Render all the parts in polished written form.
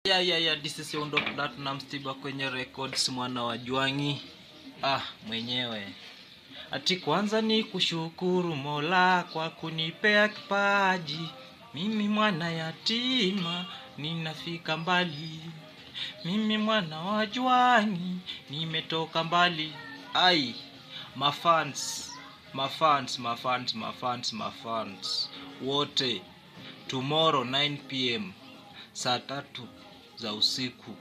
Yeah, this is Yondo Platinum Stiba kwenye records, mwana wa Jwangi. Ah, mwenyewe. Ati kwanza ni kushukuru Mola kwa kunipea kipaji. Mimi mwana yatima, ninafika mbali. Mimi mwana wa Jwangi, nimetoka mbali. Ai, mafans, mafans, mafans, mafans, mafans wote, tomorrow 9 p.m., saa 3 za usiku,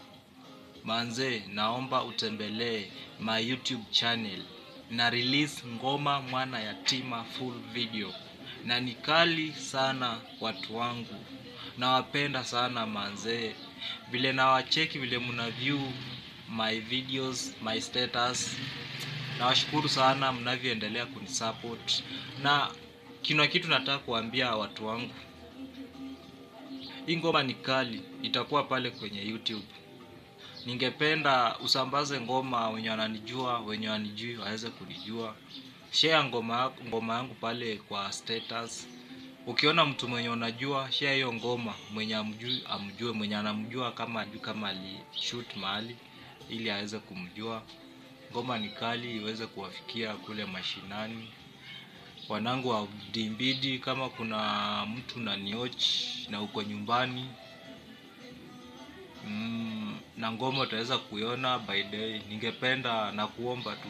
manze, naomba utembelee my YouTube channel na release ngoma Mwana Yatima full video, na ni kali sana. Watu wangu, nawapenda sana manzee, vile nawacheki, vile mna view my videos, my status. Nawashukuru sana mnavyoendelea kunisupport. Na kina kitu nataka kuambia watu wangu, hii ngoma ni kali, itakuwa pale kwenye YouTube. Ningependa usambaze ngoma, wenye wananijua, wenye wanijui waweze kunijua. Share ngoma yangu pale kwa status. Ukiona mtu mwenye unajua, share hiyo ngoma, mwenye amjui amjue, mwenye anamjua kama ajui kama alishoot mahali, ili aweze kumjua. Ngoma ni kali, iweze kuwafikia kule mashinani. Wanangu wa Dimbidi, kama kuna mtu naniwatch na uko nyumbani na ngoma utaweza kuiona by day, ningependa na kuomba tu,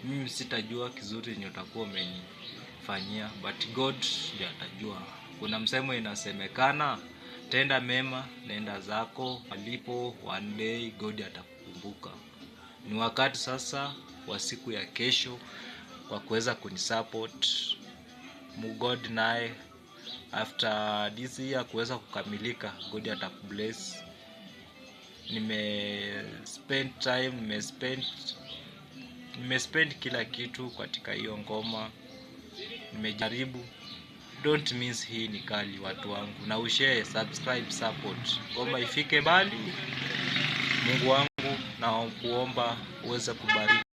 mimi sitajua kizuri yenye utakuwa umenifanyia, but God ndiye atajua. Kuna msemo inasemekana, tenda mema, nenda zako, malipo one day God atakukumbuka. Ni wakati sasa wa siku ya kesho kwa kuweza kunisupport. God naye after this year kuweza kukamilika, God atakubless. Nime spend time, nimespend kila kitu katika hiyo ngoma, nimejaribu. Don't miss, hii ni kali, watu wangu, na ushare, subscribe, support, ngoma ifike mbali. Mungu wangu, na kuomba uweze kubariki.